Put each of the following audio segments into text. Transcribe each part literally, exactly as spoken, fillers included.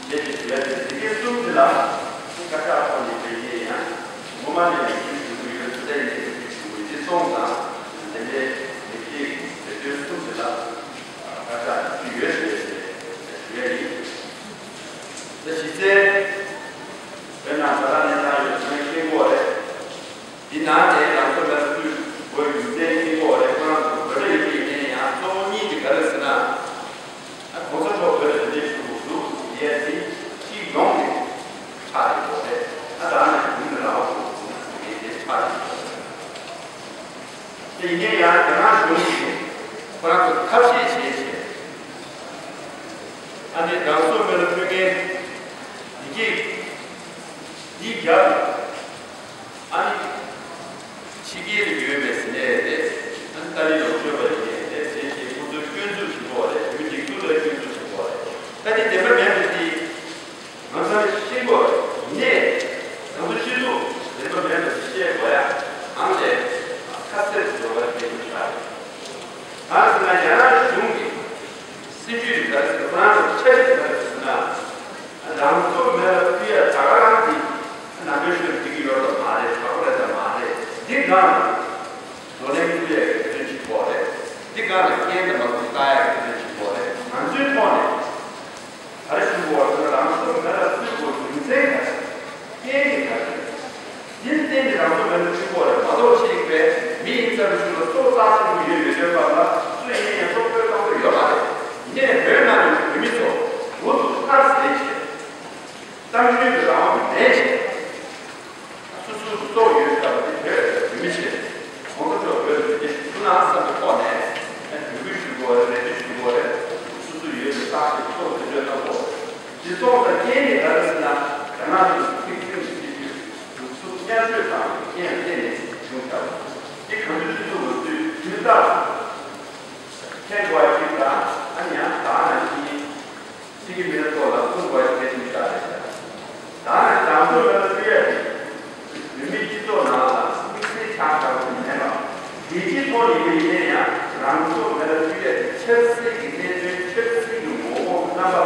ཞེས་ཞུ་ཡ་དེ་དེ་གའི་གསུམ་དེ་ལ་དཀར་ཆག་ཐོག་ནས་དཔེ་རྙེད་ཡང་ངོ་མ་ནས་ལེགས་བཅོས་ཞུ་གི་ཡོད། ཚུལ་ལྡན་ཡིན་ནས་ལེགས་བཅོས་ཞུ་གི་ཡོད། དེ་སོང་ཙང་དེ་འདྲའི་ལེགས་བཤད་ལེགས་བཅོས་གསུམ་དེ་ལ་དཀར་ཆག་ཞུ་ཡོད་ཞེས་ཞུ་ཡ་ཡིན། དེ་གཞི་རྩའི་བོད་ནང་ས་ཐག་གནས་སྟངས་ཡོད་ཚང་མས་ཤེས་དགོས་རེད། འདི་ནང་ནས་རང་ཚོ་ལ་སུས་བོད་རྒྱུ་མཚན་ཤེས་དགོས་རེད། ཁོ་རང་ཚོ་བོད་པ་ཡིན་པའི་ནས་ཡང་གཙོ་བོ་གཉིས་དེ་ག་རེ་ཟེར་ན། ཨ་གོང་ས་མཆོག་བོད་ལ་དེ་འདྲས་ཞུ་དགོས་འདུག་ཟེར་ཡས་དེ་སྤྱི་ཡོངས་ནས་ཆགས་ཡོད་རེད། ཨ་ད་ནས་གུང་ནས་རང་དབང་དགོས་འདུག་ཟེར་ཡས་དེ་ཆགས་ཡོད་རེད། དེ་ཡིན་ན་ཡང་རྒྱ་ནག་གཞུང་གིས་ཁོ་རང་ཚོ་ཐབས་ཤེས་བྱས་བྱས། ཨ་ནི་རང་སྲོག་མེ་ལ་ཕུལ་མཁན་འདི་གིས་འདི་རྒྱབ་ཨ་ནི་ཕྱི་རྒྱལ་དུ་ཡོད་པའི་ཟིན་ནས་རེད། ཨ་ནི་ཏཱ་ལའི་ལོག་སྤྱོད་པ་ཡིན་ནས་རེད་ཟེར་བྱས་ཁོ་ཚོའི་སྐྱོན་འཛུགས་བྱེད་དགོས་རེད། བོད་མི་སྒྲིག་འཛུགས་ལ་སྐྱོན་འཛུགས་བྱེད་དགོས་རེད། ད་དེ་བདེན་པ་མེད་པ་དེ་ང་ཚོས་ཤེས་དགོས་རེད། ཡིན་ནས་ང་ཚོ་སྤྱི་ཚོགས་བདེན་པ་མེད་པ་དེ་བཤད་དགོས་ཡ་ཨང་དེ་ཁ་གསལ་དུ་འགྲོ་བ་དེ་ཡིན་ཤག་རེད། གང་ཟེར་ན་རྒྱ་ནག་གཞུང་གིས་སྲིད་ཇུས་དེ་ག་རེ་ཟེར་ན། ཁོ་རང་ཚོ་འཆར་གཞི་དེ་ག་རེ་ཟེར་ན། རང་སྲོག་མེ་ལ་ཕུལ་ཡ་ད་ག་རང་གི་ནང་པའི་ཆོས་འགྲིག་གི་ཡོད་པ་མ་རེད། དྲག་པོ་རེད་དམ་མ་རེད། འདི་སྒང་ལ་བགྲོ་གླེང་ཕུལ་ཡ་གི་དོན་ཅིག་དགོས་རེད། འདི་སྒང་ལ་རྐྱེན་དང་མ་སོང་བལྟ་ཡ་གི་དོན་ཅིག་དགོས་རེད། ང་ཚོའི་ཐོག་ནས་ག་རེ་ཞུ་དགོས་པ་ཟེར་ན། རང་སྲོག་མེ་ལ་ཕུལ་དགོས་རྒྱུ་མཚན་ག་རེ། རྐྱེན་གྱིས་ཁ་ཤས། དེར་བརྟེན་ནས་རང་སྲོག་མེ་ལ་ཕུལ་དགོས་རེད་མ་གཏོགས། ཤེས་པས་མི་ཡིན་ཙམ་ཞིག་ལ་སྲོག་རྩ་ཆེན་པོ་ཡོད་ཡོད་དོན་པ་ལ་སུ་ཡིན་ཡང་སྲོག་ཕུལ་གཏོང་གི་ཡོད་མ་རེད། ཡིན་ནའི་བོད་ནང་ཡོད་བོད་མི་ཚོ་འུ་ཚུགས་ཐབས་ཟད་བྱས། གཏམ་ཤོད་ཀྱི་རང་དབང་མེད་བྱས། སོ་སོའི་སྲོག་ཡོད་ཟེར་བ་དེ་བོད་བོད་མི་བྱས། གོང་ས་མཆོག་བོད་ལ་དེ་འདྲ་ཞིག་ཐུགས་སྣང་བསམ་པའི་ཐོག་ནས་འབོད་སྐུལ་ཞུ་དགོས་རེད། རེ་ལྟོས་ཞུ་དགོས་རེད། སོ་སོ་ཡོད་པའི་རྟགས་ཤིག་སྲོག་བདེ་སྤྱོད་གནང་དགོས། དེ་སོང་ཙང་རྐྱེན་དེ་ག་རེ་ཟེར་ན། རྒྱ་ནག་གཞུང་གི་ཚིག་མཚོན་གྱི་སྲིད་ཇུས་ལུགས་སྲོལ་བསྐྱར་བཅོས་བཏང་བའི་རྐྱེན་ལ་བརྟེན་ནས་བྱུང་ཤག་དེ་གང་དུ་ཅི་ཐུབ་ང་ཚོས་དུས་རྟག་ཏུ་མཁྱེན་དགོས་པ་ཅིག་དང་། ཨ་ནི་ཡང་ད་ག་ནང་བཞིན་ཕྱི་གི་མི་སྣ་ཚོ་ལ་གསུང་དགོས་པ་ཞིག་གལ་ཆེན་པོ་ཆགས་རེད་ཤག་ད་ག་ནང་བཞིན་རང་སྲོག་མེ་ལ་ཕུལ་ཡ་དེ་བོད་མིའི་སྤྱི་ཚོགས་ནང་ལ་དམིགས་བསལ་ཆགས་བཞག་པ་ཞིག་མིན་པ། རྒྱལ་སྤྱིའི་ཐོག་ནས་ཡིན་ན་ཡང་རང་སྲོག་མེ་ལ་ཕུལ་ཡ་དེ་ཆབ་སྲིད་ཀྱི་གནད་དོན། ཆབ་སྲིད་ཀྱི་ངོ་བོ་རྣམ་པ་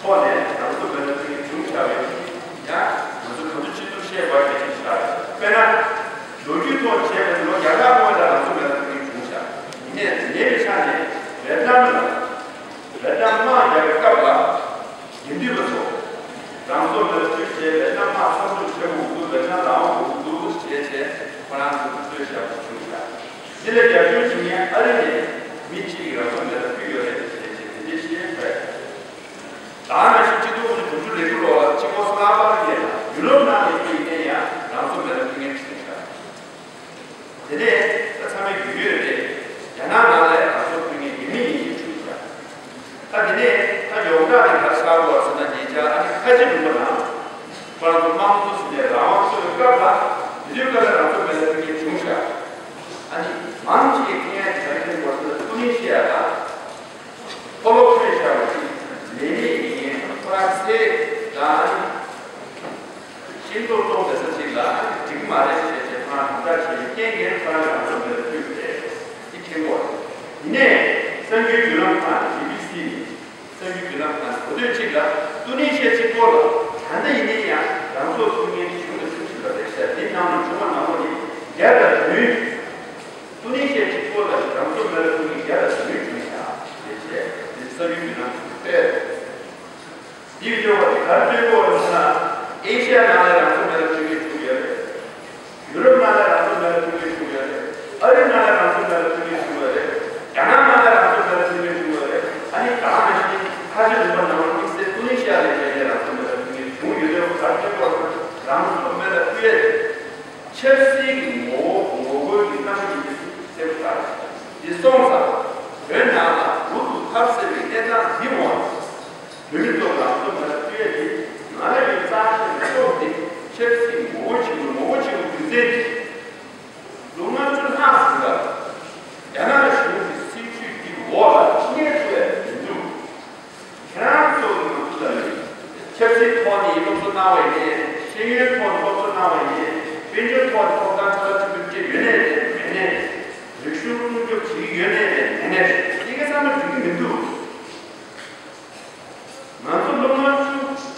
ཐོག་ནས་རང་སྲོག་མེ་ལ་ཕུལ་མཁན་བྱུང་བཞག་པའི་ཡང་ང་ཚོ་གང་ཐུབ་ཅི་ཐུབ་བཤད་དགོས་པ་གལ་ཆེན་ཆགས་རེད། དཔེར་ན། ལོ་རྒྱུས་ཐོག་བྱས་པ་ཡིན་ན་ལོ་བརྒྱ་ཕྲག་སྔོན་ལ་རང་སྲོག་མེ་ལ་ཕུལ་མཁན་བྱུང་ཤག་ཡིན་ནའི་ཉེ་བའི་ཆ་ནས་ཝེ་ཏི་ནམ་ལ་ཝེ་ཏི་ནམ་དམག་རྒྱག་པའི་སྐབས་ལ་དགེ་འདུན་པ་ཚོ་རང་སྲོག་མེ་ལ་ཕུལ་བྱས་ཝེ་ཏི་ནམ་དམག་མཚམས་འཇོག་བྱེད་དགོས་འདུག་ཝེ་ཏི་ནམ་རང་དབང་དགོས་འདུག་ཟེར་བྱས་བྱས་ཁོ་རང་ཚོ་གི་གསོལ་ཞབས་ཞུ་བྱུང་ཤག་འདི་ལ་རྒྱབ་སྐྱོར་བྱེད་མཁན་ཨ་རི་ནས་མི་གཅིག་གིས་རང་སྲོག་མེ་ལ་ཕུལ་ཡོད་རེད་ཟེར་བྱས་དེ་འདྲའི་བཤད་ཡོད་རེད། ད་ནང་བཞིན་ཆིག་སྟོང་དགུ་བརྒྱ་དྲུག་ཅུ་རེ་དགུ་ལོ་ལ་ཆིག་སྒོ་སུ་ལ་པར་ཡིན་ན་ཡུ་རོབ་ནང་ནས་ཕུལ་ཡིན་ན་ཡང་རང་སྲོག་མེ་ལ་ཕུལ་མཁན་བྱུང་ཤག་དེ་ནས་ད་ཚང་མས་རྒྱུས་ཡོད་རེད། རྒྱ་ནག་ནང་ལ་རང་སྲོག་ཕུལ་མཁན་ཡུལ་མི་ཡིན་ཞེས་བྱུང་ཤག་ད་དེ་ནས་ད་ཡོངས་གྲགས་ནས་ག་རེ་ཆགས་ཡོད་ཟེར་ན། ཉེ་ཆར་ཨ་ནི་ཁ་ཆེ་ལུང་པ་ནང་ཁོ་རང་ཚོ་དམངས་གཙོ་ཟེར་ནས་རང་དབང་རྩོད་པའི་སྐབས་ལ་དེ་དུས་སྐབས་ལ་རང་སྲོག་མེ་ལ་ཕུལ་མཁན་བྱུང་ཤག་ཨ་ནི་མང་ཆེ་མཁྱེན་ཡ་དེ་ག་རེ་མཁྱེན་དགོས་ཟེར་ན། ཏུ་ནི་ཤི་ཡ་ལ། ཕོ་ལོ་ཁོས་བཞག་པའི་ལས་མེད་ཡིན་ངེས་ཁོ་རང་ཚེ་དང་ཤིང་ཏོག་བཙོང་བསྡད་ས་ཅིག་ལ་འགྲིག་མ་རེད་ཟེར་བྱས་ཁོ་རང་དམ་དྲག་བྱས་པའི་རྐྱེན་གྱིས་ཁོ་རང་རང་སྲོག་མེ་ལ་ཕུལ་བ་རེད། འདི་མཁྱེན་དགོས་རེད། ཡིན་ནའི་གསར་འགྱུར་བརྒྱུད་ལམ་ཁག་ནས་བི་བི་སི་ནས་གསར་འགྱུར་བརྒྱུད་ལམ་ཁག་ནས་གོ་ཐོས་གཅིག་ལ་ཏུ་ནི་ཤི་ཡ་གཅིག་པོ་ལ་ད་ལྟ་ཡིན་ནའི་ཡང་རང་སྲོག་ཕུལ་མཁན་གཞུང་ལ་བཅུ་བཞི་ལ་རེད་ཤག་འདི་ནང་ལ་ཆུང་མ་ནག་མོ་ནི་བརྒྱ་དང་བདུན། ཏུ་ནི་ཤི་ཡ་གཅིག་པོ་ལ་རང་སྲོག་མེ་ལ་ཕུལ་མཁན་བརྒྱ་དང་བདུན་བྱུང་ཤག་ཅེས་བཤད། འདི་གསར་འགྱུར་བརྒྱུད་ལམ་ཞིག་སྤེལ། འདིའི་སྐྱོ་བ་དེ་ག་རེ་སྟོན་གྱི་ཡོད་རེད་ཟེར་ན། ཨེ་ཤ་ཡ་ནང་ལ་རང་སྲོག་མེ་ལ་ཕུལ་མཁན་བྱུང་ཡོད་རེད། ཡུ་རོབ་ནང་ལ་རང་སྲོག་མེ་ལ་ཕུལ་མཁན་བྱུང་ཡོད་རེད། ཨ་རི་ནང་ལ་རང་སྲོག་མེ་ལ་ཕུལ་མཁན་བྱུང་ཡོད་རེད། རྒྱ་ནག་ནང་ལ་རང་སྲོག་མེ་ལ་ཕུལ་མཁན་བྱུང་ཡོད་རེད། ཨ་ནི་ད་ག་ནང་བཞིན་ཁ་ཆེ་ལུང་པ་ནང་ལ་དམིགས་བསལ་ཏུ་ནི་ཤི་ཡ་ལ་བྱས་ནས་རང་སྲོག་མེ་ལ་ཕུལ་མཁན་བྱུང་ཡོད་དུས་ག་རེ་སྟོན་གྱི་ཡོད་རེད་ཟེར་ན། རང་སྲོག་མེ་ལ་ཕུལ་ཡས་དེ། ཆབ་སྲིད་ཀྱི་ངོ་བོ་ངོ་རྒོལ་གྱི་རྣམ་པ་ཡིན་པ་གསལ་པོ་ཆགས་རེད། འདི་སོང་ཙང་བོད་ནང་ལ་འུ་ཚུགས་ཐབས་ཟད་པའི་གནས་སྟངས་འདི་འོག་ནས་བོད་མི་ཚོ་རང་སྲོག་མེ་ལ་ཕུལ་ཡས་འདི་ང་ལ་ཡོད་རྩ་ཆེན་གྱི་སྟོབས་འདི། ཆབ་སྲིད་ངོ་བོ་ཆེ་བོ་ངོ་བོ་ཆེ་བོ་རྒྱུ་མཚན་འདི། ལོ་ལྔ་བཅུ་ལྷག་ཟིན་པ་རྒྱ་ནག་གཞུང་གི་སྲིད་བྱུས་འདི་འོག་ལ་གནས་ཐུབ་ཡས་མི་འདུག་ཁྱེད་རང་ཚོ་གི་ང་ཚོ་ལ་ཡོད། ཆབ་སྲིད་ཐོག་ནས་སློབ་གསོ་གནང་བ་ཡིན། ཤེས་ཡོན་ཐོག་ནས་སློབ་གསོ་གནང་བ་ཡིན། དཔལ་འབྱོར་ཐོག་ནས་ཐོབ་ཐང་ག་ཚོད་ཅིག་ཡོད་ནའི་རེད། མེད་ནའི་རེད། རིག་གཞུང་སྲུང་སྐྱོབ་བྱེད་ཀྱི་ཡོད་ནའི་རེད། མེད་ནའི་རེད། འདི་ག་ཚང་མ་འགྲིག་གི་མི་འདུག་ང་ཚོ་ལོ་ལྔ་བཅུ་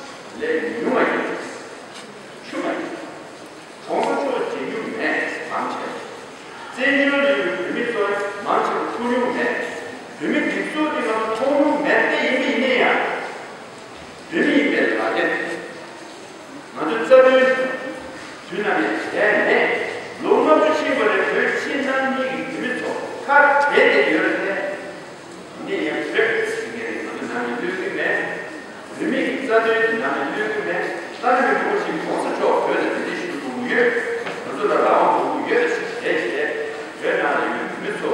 ས་དོན་གྱི་ནང་ནས་གནོད་ཀྱི་མེད། ས་གནས་མི་མང་ཞིག་གོང་ས་མཆོག་བོད་ལ་གདན་འདྲེན་ཞུ་དགོས་ཀྱི་ཡོད། ང་ཚོ་ལ་རང་དབང་དགོས་ཀྱི་ཡོད་ཞེས་བྱས་བྱས། བོད་ནང་ལ་ཡོད་མི་ཚོ་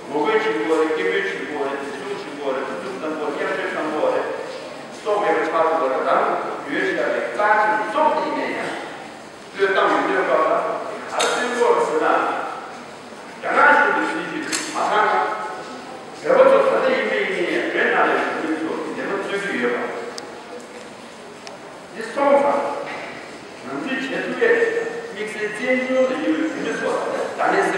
ངོ་རྒོལ་བྱེད་དགོས་རེད། སྐད་འབོད་བྱེད་དགོས་རེད། འཛིན་བཟུང་བྱེད་དགོས་རེད། འཛིན་བཟུང་བཏང་དགོས། བརྙས་བཅོས་བཏང་དགོས་རེད། སྲོག་མེད་པ་ཆགས་དགོས་རེད། ད་རུང་ཡོད་ཤག་གི་རྩ་ཁྲིམས་སྲོག་དེ་ཡིན་ནའི་ཡང་བློས་བཏང་ཡོད་དུས་སྐབས་ལ་ག་རེ་སྟོན་དགོས་རེད་ཟེར་ན། རྒྱ་ནག་གཞུང་གི་སྲིད་བྱུས་མ་ཚང་ན། བོད་པ་ཚོ་ད་ལྟ་ཡིན་པ་ཡིན་ནའི་བོད་ནང་ལ་ཡོད་མི་ཚོ་གི་བདེན་པ་རྩོད་ཀྱི་ཡོད་པ། འདི་སོང་ཙང་། ང་ཚོས་བྱེད་ཐུབ་ཡས་དམིགས་བསལ་བཙན་བྱོལ་ལ་ཡོད་པའི་བོད་མི་ཚོ་ལ་ད་ལན་